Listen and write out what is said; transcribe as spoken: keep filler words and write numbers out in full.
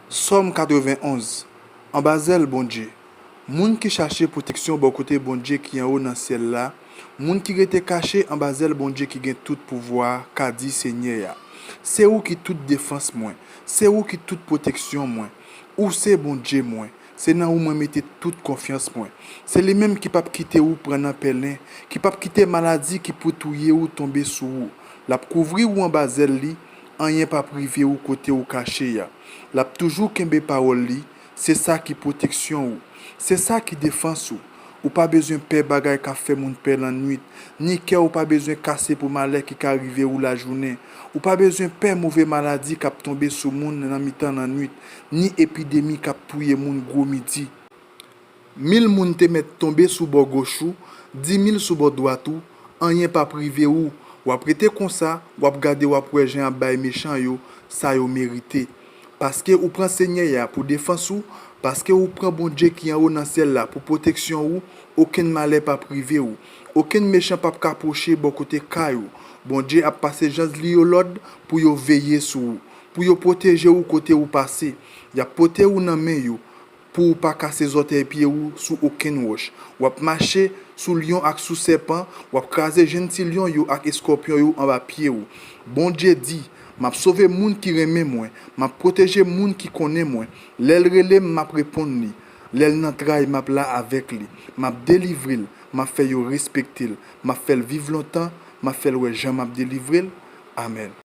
Sòm katrevenn-onz. Anba zèl Bondye. Moun ki chache pwoteksyon bò kote Bondye ki anwo nan syèl la, moun ki rete kache anba zèl Bondye ki gen tout pouvwa a, ka di Senyè a, Se ou ki tout defans mwen, se ou ki tout pwoteksyon mwen, ou se Bondye mwen, se nan ou mwen mete tout konfyans mwen. Se li menm ki p ap kite ou pran nan pèlen, ki p ap kite maladi ki pou touye ou tonbe sou ou. L ap kouvri ou anba zèl li, anyen p ap rive ou kote ou kache a. L ap toujou kenbe pawòl li, se sa ki pwoteksyon ou, se sa ki defans ou. Ou pa bezwen pè bagay k ap fè moun pè lannwit, ni kè ou pa bezwen kase pou malè ki ka rive ou lajounen. Ou pa bezwen pè move maladi k ap tonbe sou moun nan mitan lannwit, ni epidemi k ap touye moun gwo midi. Mil moun te mèt tonbe sou bò goch ou, dimil sou bò dwat ou, anyen p ap rive ou. W ap rete konsa, w ap gade, w ap wè jan y ap bay mechan yo sa yo merite. Paske ou pran Senyè a pou defans ou, paske ou pran Bondye ki anwo nan syèl la pou pwoteksyon ou, okenn malè p ap rive ou. Okenn mechan p ap ka pwoche bò kote kay ou. Bondye ap pase zanj li yo lòd pou yo veye sou ou, pou yo pwoteje ou kote ou pase. Y ap pote ou nan men yo, pou ou pa kase zòtèy pye ou sou okenn wòch. W ap mache sou lyon ak sou sèpan, w ap kraze jenn ti lyon yo ak eskòpyon yo anba pye ou. Bondye di, M ap sove moun ki renmen mwen, m ap pwoteje moun ki konnen mwen. Lè l rele m, m ap reponn li. Lè l nan tray, m ap la avèk li. M ap delivre l, m ap fè yo respekte l, m ap fè l viv lontan, m ap fè l wè jan m ap delivre l. Amèn.